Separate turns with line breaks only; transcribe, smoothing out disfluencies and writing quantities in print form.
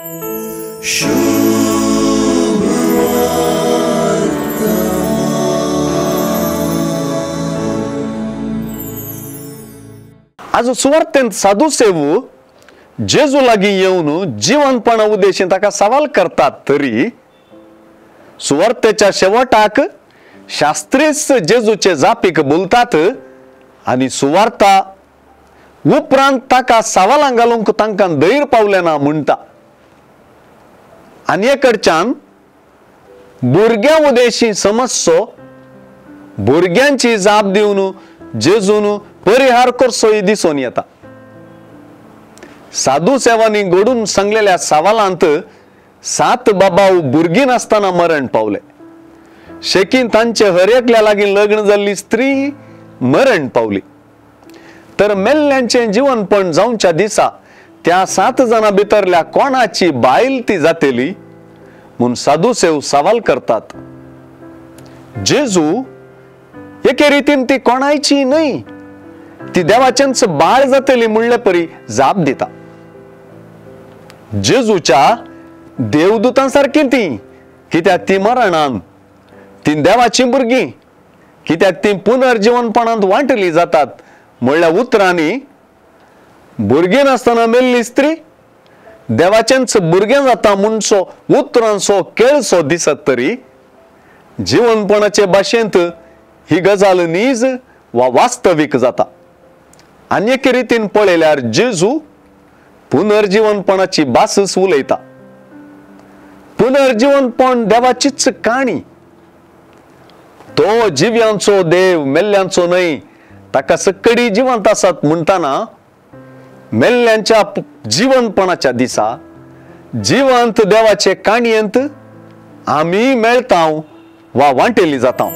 आज सुवार्तेंत साधू सेवू जेजू लागीं येवन जिवनपणा उद्देशीन ताका सवाल करतात तरी सुवार्तेच्या शेवटाक शास्त्रीच जेजूचे जापीक बोलतात आनी सुवार्ता उपरांत ताका सवालां घालूंक तांकां धैर्य पावलें ना म्हणटा. आनी एकडच्यान भुरग्यां उद्देशी समजचो भुरग्यांची जाप दिवन जेजून परिहार करचोय दिसून येता. साधू सेवांनी घडून सांगलेल्या सवालांत 7 बाबाव भुरगीं नासतना मरण पावले. शेकीन तांचे हर एकल्या लागीं लग्न जाल्ली स्त्री मरण पावली. तर मेल्ल्यांचें जिवनपण जावच्या दिसा त्या 7 जाणां भितरल्या कोणाची बायल ती जातली म्हूण साधू सेव सवाल करतात. जेजू एके रितीन ती कोणायची न्हय, ती देवाचेंच बाळ जातली म्हणले परी जाप दिता. जेजूच्या देवदूतां सारकी ती, कित्याक ती मरणान ती देवाची भुरगीं, कित्याक ती पुनर्जिवनपणांत वांटली जातात. म्हणल्या उतरांनी भुरगीं नासतना मेल्ली स्त्री देवाचेंच भुरगें जाता म्हणचो उतरांचो केळसो दिसत तरी जिवनपणाचे भाशेंत ही गजाल नीज वा वास्तवीक जाता. आनी एके रितीन पळयल्यार जेजू पुनर्जिवनपणाची भासच उलयता. पुनर्जिवनपण देवाचीच काणी. तो जिव्यांचो देव, मेल्ल्यांचो न्हय. ताका सकडी जिवंत आसात म्हणटाना मेल्ल्यांच्या जिवनपणाच्या दिसा जिवंत देवाचे काणयेंत आमी मेळता वा वांटेली जाता.